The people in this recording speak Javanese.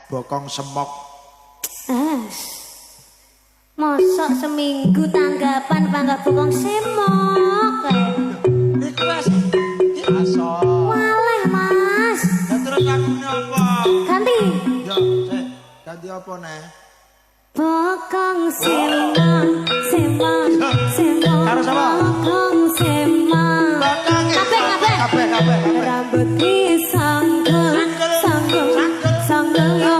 Bokong semok. Es. Mosok seminggu tanggapan panggah bokong semok kae. Iku wis aso. Waleh, Mas. Lah terus lagune apa? Ganti. Yo, sik, ganti apa neh? Bokong semok, semok, semok. Karo sapa? Bokong semok. Bokong. Kabeh, kabeh. Kabeh, kabeh, kabeh. Rambut disanggul, sanggul, sanggul.